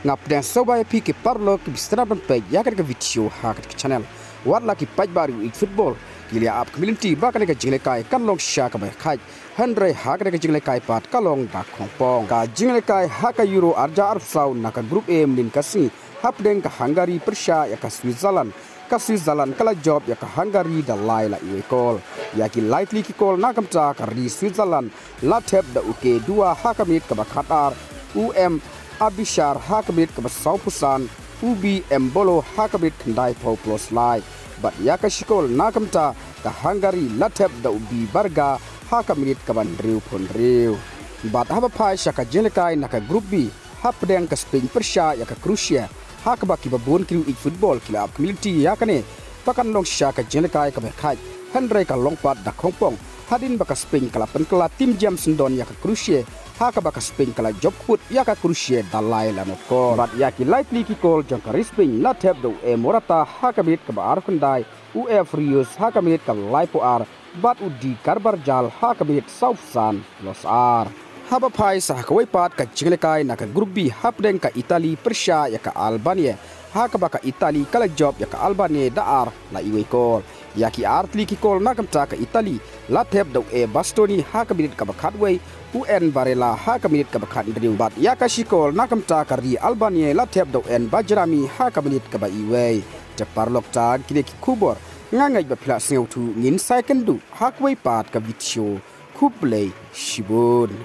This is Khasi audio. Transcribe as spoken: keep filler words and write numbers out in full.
Nga pdiang sngewbha ïa phi ki paralok kiba sngewdon ban peit ïa kane ka video ha kane ka channel. Wat la ki paidbah riew ïeit football ki la ap kmie lynti ba kane ka jingïalehkai kan long sha kaba khaid, hynrei ha kane ka jingïalehkai pat ka long da khongpong. Ka jingïalehkai ha ka Euro arhajar arphew saw na ka Group A mynhynnin ka sngi hapdeng ka Hungary pyrshah ïa ka Switzerland, ka Switzerland ka la jop ïa ka Hungary da lai la iwei kol. Ïa ki lai tylli ki kol na ka bynta ka ri Switzerland la thep da u K Dua ha ka minit kaba khatar, u M Abishar ha ka minit kaba sawphew san, u B Embolo ha ka minit khyndaiphew plus lai. Bad ïa ka shi kol na ka bynta ka Hungary la thep da u B Barga ha ka minit kaba hynriewphew hynriew. Bad haba phai sha ka jingïalehkai na ka Group B hapdeng ka Spain pyrshah ïa ka Croatia, ha kaba kiba bun ki riew ïeit football ki la ap kmie lynti ïa kane ba kan long sha ka jingïalehkai kaba khaid, hynrei ka long pat da khongpong hadien ba ka Spain ka la pynkylla tim jam syndon ïa ka Croatia, ha kaba ka Spain ka la jop kput ïa ka Croatia da lai la nod kol. Bad ïa ki lai tylli ki kol jong ka ri Spain la thep da u E Morata ha ka minit kaba arphew khyndai, u F Rios ha ka minit kaba laiphew ar, bad u D Carvajal ha ka minit sawphew san plus ar. Haba phai sa ha kawei pat ka jingïalehkai na ka Group B hapdeng ka Italy pyrshah ïa ka Albania, ha kaba ka Italy ka la jop ïa ka Albania da ar la iwei kol. Ïa ki ar tylli ki kol na ka bynta ka Italy la thep da u E Bastoni ha ka minit kaba khatwei, u N Barella ha ka minit kaba khathynriew, bad ïa ka shi kol na ka bynta ka ri Albania la thep da u N Bajrami ha ka minit kaba iwei. Te paralok, tang kine ki khubor, nga ngeit ba phi la sngewthuh, ngin sa ïakynduh ha kawei pat ka video. Khublei shibun.